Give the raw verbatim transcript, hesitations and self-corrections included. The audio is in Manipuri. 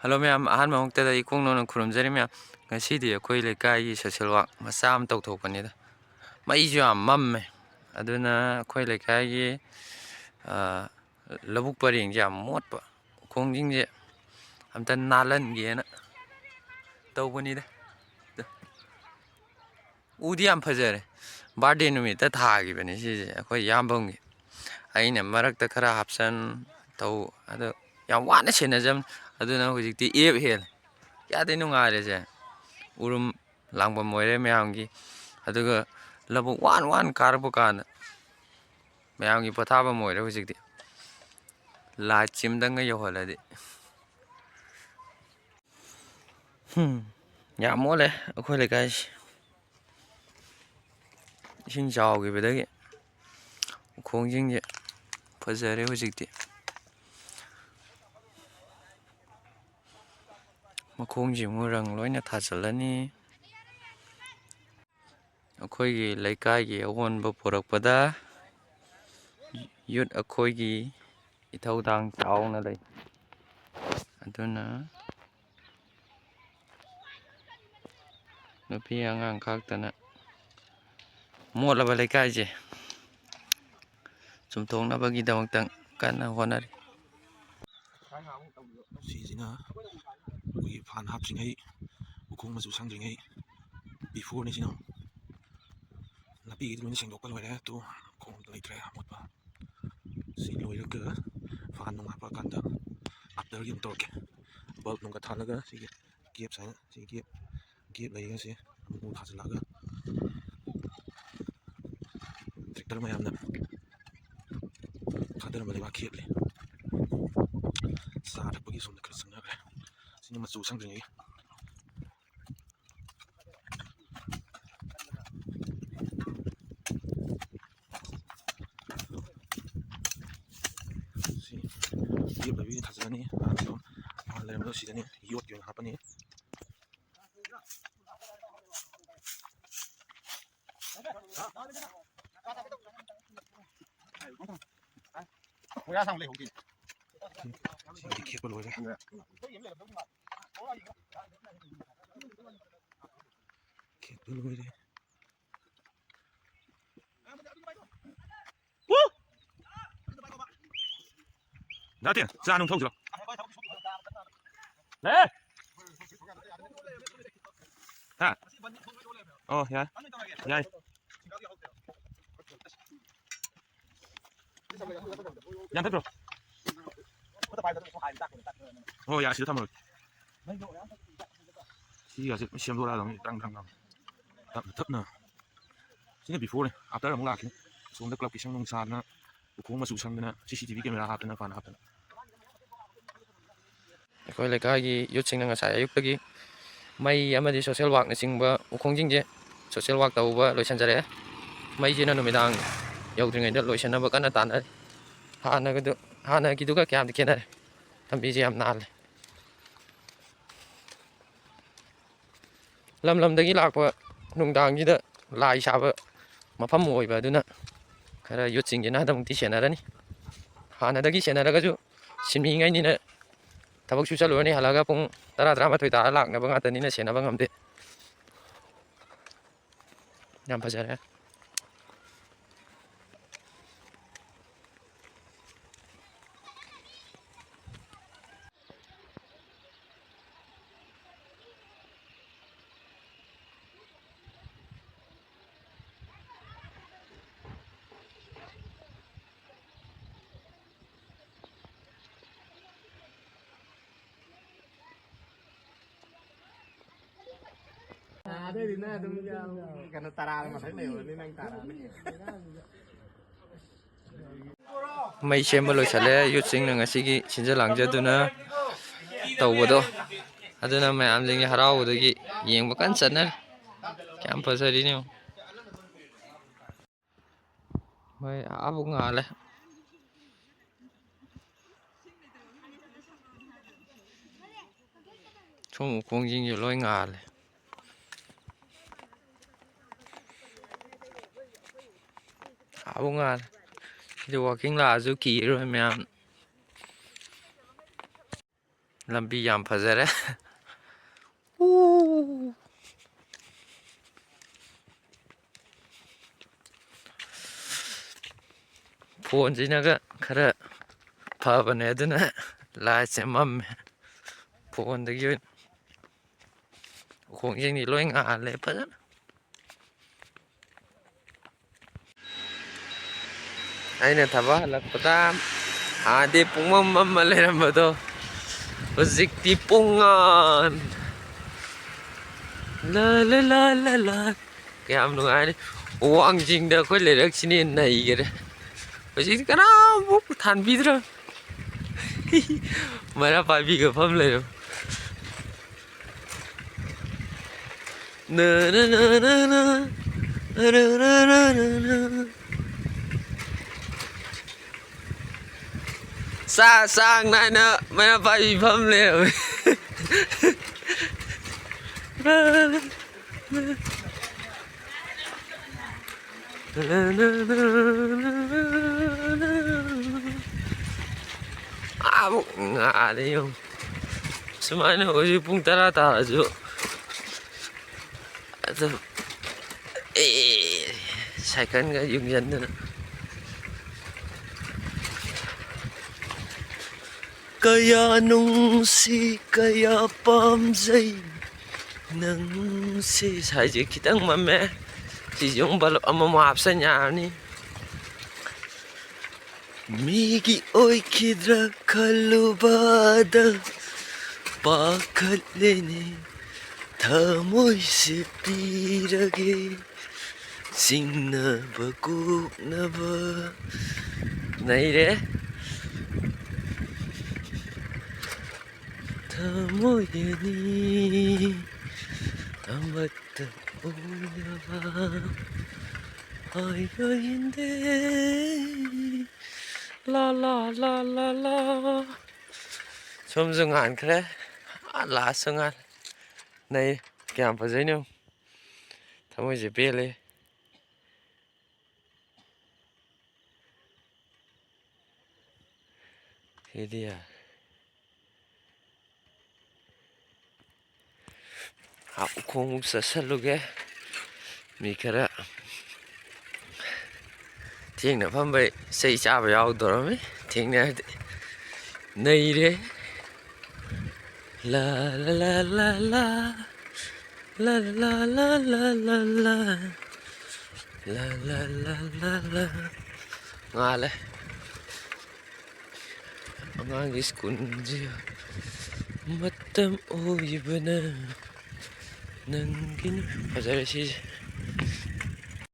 ꯍꯜꯂꯣ ꯃꯌꯥꯝ, ꯑꯍꯥꯟꯕ ꯃꯛꯇꯗ ꯏꯀꯣꯛ ꯅꯧꯅ ꯈꯨꯔꯨꯝꯖꯔꯤ ꯃꯌꯥꯝ꯫ ꯉꯁꯤꯗꯤ ꯑꯩꯈꯣꯏ ꯂꯩꯀꯥꯏꯒꯤ social work ꯃꯆꯥ ꯑꯃ ꯇꯧꯊꯣꯛꯄꯅꯤꯗ꯫ ꯃꯩꯁꯨ ꯌꯥꯝ ꯃꯝꯃꯦ, ꯑꯗꯨꯅ ꯑꯩꯈꯣꯏ ꯂꯩꯀꯥꯏꯒꯤ, ꯑ, ꯂꯧꯕꯨꯛ ꯄꯔꯦꯡꯁꯦ ꯌꯥꯝ ꯃꯣꯠꯄ, ꯎꯈꯣꯡꯁꯤꯡꯁꯦ ꯑꯝꯇ ꯅꯥꯜꯍꯟꯒꯦꯅ ꯇꯧꯕꯅꯤꯗ꯫ ꯎꯗꯤ ꯌꯥꯝ ꯐꯖꯔꯦ꯫ Birthday ꯅꯨꯃꯤꯠꯇ ꯊꯥꯈꯤꯕꯅꯤ ꯁꯤꯁꯦ ꯑꯩꯈꯣꯏ ꯏꯌꯥꯝꯕꯝꯒꯤ꯫ ꯑꯩꯅ ꯃꯔꯛꯇ ꯈꯔ ꯍꯥꯞꯆꯟ ꯇꯧ, ꯑꯗꯣ ꯌꯥꯝ ꯋꯥꯅ ꯁꯦꯟꯅꯖꯕꯅꯤ꯫ ꯑꯗꯨꯅ ꯍꯧꯖꯤꯛꯇꯤ ꯑꯦꯞ ꯍꯦꯜꯂꯦ꯫ ꯀꯌꯥꯗꯤ ꯅꯨꯡꯉꯥꯏꯔꯦꯁꯦ꯫ ꯎꯔꯨꯝ ꯂꯥꯡꯐꯝ ꯑꯣꯏꯔꯦ ꯃꯌꯥꯝꯒꯤ꯫ ꯑꯗꯨꯒ ꯂꯧꯕꯨꯛ ꯋꯥꯅ ꯋꯥꯅ ꯀꯥꯔꯛꯄ ꯀꯥꯟꯗ ꯃꯌꯥꯝꯒꯤ ꯄꯣꯊꯥꯐꯝ ꯑꯣꯏꯔꯦ ꯍꯧꯖꯤꯛꯇꯤ꯫ Light ꯁꯤꯝꯗꯪꯒ ꯌꯧꯍꯜꯂꯗꯤ꯫ ꯍꯨꯝ, ꯌꯥꯝ ꯃꯣꯠꯂꯦ ꯑꯩꯈꯣꯏ ꯂꯩꯀꯥꯏꯁꯦ꯫ ꯏꯁꯤꯡ ꯆꯥꯎꯈꯤꯕꯗꯒꯤ ꯎꯈꯣꯡꯁꯤꯡꯁꯦ ꯐꯖꯔꯦ ꯍꯧꯖꯤꯛꯇꯤ꯫ ꯃꯈꯣꯡꯁꯤ ꯑꯃꯨꯛ ꯔꯪ ꯂꯣꯏꯅ ꯊꯥꯖꯤꯜꯂꯅꯤ꯫ ꯑꯩꯈꯣꯏꯒꯤ ꯂꯩꯀꯥꯏꯒꯤ ꯑꯑꯣꯟꯕ ꯄꯨꯔꯛꯄꯗ youth ꯑꯩꯈꯣꯏꯒꯤ ꯏꯊꯧꯗꯥꯡ ꯆꯥꯎꯅ ꯂꯩ꯫ ꯑꯗꯨꯅ ꯅꯨꯄꯤ ꯑꯉꯥꯡ ꯈꯥꯛꯇꯅ ꯃꯣꯠꯂꯕ ꯂꯩꯀꯥꯏꯁꯦ ꯆꯨꯝꯊꯣꯛꯅꯕꯒꯤꯗꯃꯛꯇ ꯀꯟꯅ ꯍꯣꯠꯅꯔꯤ꯫ ꯁꯤꯁꯤꯅ ꯑꯩꯈꯣꯏꯒꯤ ꯐꯥꯟ ꯍꯥꯞꯇ꯭ꯔꯤꯉꯩ, ꯎꯈꯣꯡ ꯃꯆꯨ ꯁꯪꯗ꯭ꯔꯤꯉꯩ, before ꯅꯤ ꯁꯤꯅ꯫ ꯅꯥꯄꯤꯒꯤꯗꯤ ꯂꯣꯏꯅ ꯁꯦꯡꯗꯣꯛꯄ ꯂꯣꯏꯔꯦ꯫ ꯇꯨ ꯈꯣꯡ ꯑꯝꯇ ꯂꯩꯇ꯭ꯔꯦ ꯑꯃꯣꯠꯄ꯫ ꯁꯤ ꯂꯣꯏꯔꯒ ꯐꯥꯟ ꯅꯨꯡ ꯍꯥꯞꯄꯛꯑꯀꯥꯟꯗ after ꯒꯤ ꯑꯃꯨꯛ ꯇꯧꯔꯛꯀꯦ꯫ Bulb ꯅꯨꯡꯒ ꯊꯥꯜꯂꯒ ꯁꯤꯒꯤ gap ꯁꯨꯃꯥꯏꯅ, ꯁꯤ gap, gap ꯂꯩꯔꯤꯉꯩꯁꯦ ꯑꯃꯨꯛ ꯊꯥꯖꯤꯜꯂꯛꯑꯒ tractor ꯃꯌꯥꯝꯅ ꯊꯥꯗꯔꯝꯕ ꯂꯩꯕꯥꯛ ꯈꯦꯠꯂꯤ꯫ ꯆꯥ ꯊꯛꯄꯒꯤ ꯁꯣꯝꯗ ꯈꯔ ꯆꯪꯅꯈ꯭ꯔꯦ꯫ ꯁꯤꯅ ꯃꯆꯨ ꯁꯪꯗ꯭ꯔꯤꯉꯩꯒꯤ꯫ ꯁꯤ gap ꯂꯩꯕꯒꯤ ꯊꯥꯖꯤꯜꯂꯅꯤ꯫ ꯑꯗꯨꯝ ꯂꯩꯔꯝꯕꯗꯣ ꯁꯤꯗꯅꯤ, ꯌꯣꯠꯀꯤ ꯑꯣꯏꯅ ꯍꯥꯞꯄꯅꯤ꯫ ꯁꯤꯃꯗꯤ ꯈꯦꯠꯄ ꯂꯣꯏꯔꯦ꯫ ꯈꯦꯠꯄ ꯂꯣꯏꯔꯦ꯫ ꯅꯠꯇꯦ, ꯆꯥ ꯅꯨꯡ ꯊꯧꯁꯤꯔꯣ? ꯂꯦ! ꯍꯥ? ꯑꯣ, ꯌꯥꯏ꯫ ꯌꯥꯏ꯫ ꯌꯥꯟꯊꯠꯈ꯭ꯔꯣ꯫ ꯍꯣꯏ, ꯌꯥꯏ, ꯁꯤꯗ ꯊꯝꯃꯒꯦ꯫ ꯁꯤꯒꯁꯦ ꯂꯣꯏ ꯁꯦꯝꯗꯣꯔꯛꯑꯗꯧꯅꯤ, ꯇ꯭ꯔꯪ ꯇ꯭ꯔꯪ ꯇ꯭ꯔꯪ꯫ ꯇꯞꯅ ꯇꯞꯅ꯫ ꯁꯤꯅ before ꯅꯦ, after ꯑꯃꯨꯛ ꯂꯥꯛꯈꯤꯅꯤ꯫ ꯑꯁꯣꯝꯗ club ꯀꯤ ꯁꯪ ꯅꯨꯡ ꯁꯥꯗꯅ, ꯎꯈꯣꯡ ꯃꯆꯨ ꯁꯪꯗꯅ, C C T V camera ꯍꯥꯞꯇꯅ, ꯐꯅ ꯍꯥꯞꯇꯅ꯫ ꯑꯩꯈꯣꯏ ꯂꯩꯀꯥꯏꯒꯤ youth ꯁꯤꯡꯅ ꯉꯁꯥꯏ ꯑꯌꯨꯛꯇꯒꯤ ꯃꯩ ꯑꯃꯗꯤ social work ꯅꯆꯤꯡꯕ ꯎꯈꯣꯡꯁꯤꯡꯁꯦ social work ꯇꯧꯕ ꯂꯣꯏꯁꯤꯟꯖꯔꯛꯑꯦ꯫ ꯃꯩꯁꯤꯅ ꯅꯨꯃꯤꯗꯥꯡ ꯌꯧꯗ꯭ꯔꯤꯉꯩꯗ ꯂꯣꯏꯁꯤꯟꯅꯕ ꯀꯟꯅ ꯇꯥꯟꯅꯔꯤ꯫ ꯍꯥꯟꯅꯒꯗꯨ-, ꯍꯥꯟꯅꯒꯤꯗꯨꯒ ꯀꯌꯥꯝꯗꯤ ꯈꯦꯠꯅꯔꯦ꯫ ꯂꯝꯕꯤꯁꯦ ꯌꯥꯝ ꯅꯥꯜꯂꯦ꯫ ꯂꯝ ꯂꯝꯗꯒꯤ ꯂꯥꯛꯄ ꯅꯨꯡꯗꯥꯡꯁꯤꯗ ꯂꯥꯏ ꯁꯥꯕ ꯃꯐꯝ ꯑꯣꯏꯕ ꯑꯗꯨꯅ ꯈꯔ youth ꯁꯤꯡꯁꯤꯅ ꯍꯟꯗꯛꯃꯨꯛꯇꯤ ꯁꯦꯟꯅꯔꯅꯤ꯫ ꯍꯥꯟꯅꯗꯒꯤ ꯁꯦꯟꯅꯔꯒꯁꯨ ꯁꯤꯟꯃꯤꯉꯩꯅꯤꯅ ꯊꯕꯛꯁꯨ ꯆꯠꯂꯨꯔꯅꯤ, ꯍꯜꯂꯛꯑꯒ ꯄꯨꯡ ꯇꯔꯥ, ꯇꯔꯥꯃꯥꯊꯣꯏ ꯇꯥꯔ ꯂꯥꯛꯅꯕ ꯉꯥꯛꯇꯅꯤꯅ ꯁꯦꯟꯅꯕ ꯉꯝꯗꯦ꯫ ꯌꯥꯝ ꯐꯖꯔꯦ꯫ ꯑꯗꯩꯗꯤ ꯅꯪ ꯑꯗꯨꯝ ꯀꯩꯅꯣ ꯇꯔꯥꯒ ꯃꯊꯛ ꯂꯩꯕꯅꯤ, ꯅꯪ ꯇꯔꯥꯅꯤ꯫ ꯃꯩ ꯁꯦꯝꯕ ꯂꯣꯏꯁꯤꯜꯂꯦ꯫ Youth ꯁꯤꯡꯅ ꯉꯁꯤꯒꯤ ꯁꯤꯟꯖ ꯂꯥꯡꯖꯗꯨꯅ ꯇꯧꯕꯗꯣ, ꯑꯗꯨꯅ ꯃꯌꯥꯝꯁꯤꯡꯒꯤ ꯍꯔꯥꯎꯕꯗꯒꯤ ꯌꯦꯡꯕ ꯀꯟꯅ ꯆꯠꯅꯔꯤ꯫ ꯀꯌꯥꯝ ꯐꯖꯔꯤꯅꯣ ꯌꯦꯡꯉꯨ꯫ ꯍꯣꯏ, ꯑꯥꯕꯨꯛ ꯉꯥꯜꯂꯦ꯫ ꯁꯣꯝ ꯎꯈꯣꯡꯁꯤꯡꯁꯨ ꯂꯣꯏ ꯉꯥꯜꯂꯦ꯫ ꯑꯥꯕꯨꯛ ꯉꯥꯜꯂꯦ꯫ ꯁꯤꯗ walking ꯂꯥꯛꯑꯁꯨ ꯀꯤꯔꯔꯣꯏ ꯃꯌꯥꯝ꯫ ꯂꯝꯕꯤ ꯌꯥꯝ ꯐꯖꯔꯦ꯫ ꯎ꯫ ꯐꯣꯟꯁꯤꯅꯒ ꯈꯔ ꯐꯕꯅꯦ, ꯑꯗꯨꯅ ꯂꯥꯏꯠꯁꯦ ꯃꯝꯃꯦ꯫ ꯐꯣꯟꯗꯒꯤ ꯑꯣꯏꯅ ꯎꯈꯣꯡꯁꯤꯡꯗꯤ ꯂꯣꯏ ꯉꯥꯜꯂꯦ ꯐꯖꯅ꯫ ꯑꯩꯅ ꯊꯕꯛ ꯍꯜꯂꯛꯄꯗ ꯍꯥꯟꯅꯗꯤ ꯄꯨꯡꯃꯝ ꯃꯝꯃ ꯂꯩꯔꯝꯕꯗꯣ ꯍꯧꯖꯤꯛꯇꯤ ꯄꯨꯡꯉꯥꯟ꯫ ꯂꯥ ꯂꯥ ꯂꯥ ꯂꯥ ꯂꯥ꯫ ꯀꯌꯥꯝ ꯅꯨꯡꯉꯥꯏꯔꯦ꯫ ꯋꯥꯡꯖꯤꯡꯗ ꯑꯩꯈꯣꯏ ꯂꯩꯔꯛꯁꯤꯅ ꯍꯦꯟꯅ ꯅꯩꯈꯔꯦ꯫ ꯍꯧꯖꯤꯛꯇꯤ ꯀꯅꯥꯝꯕꯨ ꯊꯥꯟꯕꯤꯗ꯭ꯔ꯫ ꯃꯩꯔꯥ ꯄꯥꯏꯕꯤꯒ ꯐꯝ ꯂꯩꯔꯝ꯫ ꯅ ꯅ ꯅ ꯅ ꯅ꯫ ꯅ ꯅ ꯅ ꯅ ꯅ ꯅ꯫ ꯆꯥ-, ꯆꯥꯡ ꯅꯥꯏꯅ ꯃꯩꯔꯥ ꯄꯥꯏꯕꯤ ꯐꯝ ꯂꯩꯔꯝꯃꯦ꯫ ꯑꯥꯃꯨꯛ ꯉꯥꯜꯂꯦ ꯌꯦꯡꯉꯨ꯫ ꯁꯨꯃꯥꯏꯅ ꯍꯧꯖꯤꯛ ꯄꯨꯡ ꯇꯔꯥ ꯇꯥꯔꯁꯨ ꯑꯗꯨꯝ, ꯑꯦ, ꯁꯥꯏꯀꯜꯒ ꯌꯨꯡꯁꯤꯟꯗꯅ꯫ ꯀꯌꯥ ꯅꯨꯡꯁꯤ, ꯀꯌꯥ ꯄꯥꯝꯖꯩ ꯅꯪꯁꯦ꯫ ꯁꯥꯏꯁꯦ ꯈꯤꯇꯪ ꯃꯝꯃꯦ꯫ ꯁꯤꯁꯦ ꯑꯃꯨꯛ ꯕꯜꯕ ꯑꯃꯃꯨꯛ ꯍꯥꯞꯆꯟ ꯌꯥꯔꯅꯤ꯫ ꯃꯤꯒꯤ ꯑꯣꯏꯈꯤꯗ꯭ꯔꯥ ꯈꯜꯂꯨꯕꯗ ꯄꯥꯈꯠꯂꯦꯅꯦ, ꯊꯃꯣꯏꯁꯦ ꯄꯤꯔꯒꯦ ꯆꯤꯡꯅꯕ ꯀꯣꯛꯅꯕ꯫ ꯅꯩꯔꯦ꯫ ꯊꯃꯣꯏ ꯑꯅꯤ ꯑꯃꯠꯇ ꯑꯣꯏꯅꯕ ꯍꯥꯏꯕ ꯏꯟꯗꯦ꯫ ꯂꯥ ꯂꯥ ꯂꯥ ꯂꯥ ꯂꯥ꯫ ꯁꯣꯝꯁꯨ ꯉꯥꯟꯈ꯭ꯔꯦ꯫ ꯑꯥ ꯂꯥꯁꯁꯨ ꯉꯥꯟ-, ꯅꯩ꯫ ꯀꯌꯥꯝ ꯐꯖꯩꯅꯣ꯫ ꯊꯃꯣꯏꯁꯦ ꯄꯦꯜꯂꯦ꯫ ꯁꯤꯗꯤ ꯌꯥꯔꯦ꯫ ꯍꯥꯞ ꯎꯈꯣꯡꯃꯨꯛ ꯆꯠꯁꯜꯂꯨꯒꯦ꯫ ꯃꯤ ꯈꯔ ꯊꯦꯡꯅ ꯐꯝꯕꯩ ꯆꯩ ꯆꯥꯕ ꯌꯥꯎꯗꯧꯔꯝꯃꯤ꯫ ꯊꯦꯡꯅꯔꯗꯤ ꯅꯩꯔꯦ꯫ ꯂꯥ ꯂꯥ ꯂꯥ ꯂꯥ ꯂꯥ꯫ ꯂꯥ ꯂꯥ ꯂꯥ ꯂꯥ ꯂꯥ ꯂꯥ꯫ ꯂꯥ ꯂꯥ ꯂꯥ ꯂꯥ ꯂꯥ꯫ ꯉꯥꯜꯂꯦ꯫ ꯑꯉꯥꯡꯒꯤ ꯁ꯭ꯀꯨꯜꯁꯤ ꯃꯇꯝ ꯑꯣꯏꯕꯅ ꯅꯪꯒꯤ ꯅꯨ-, ꯐꯖꯔꯦ ꯁꯤꯁꯦ꯫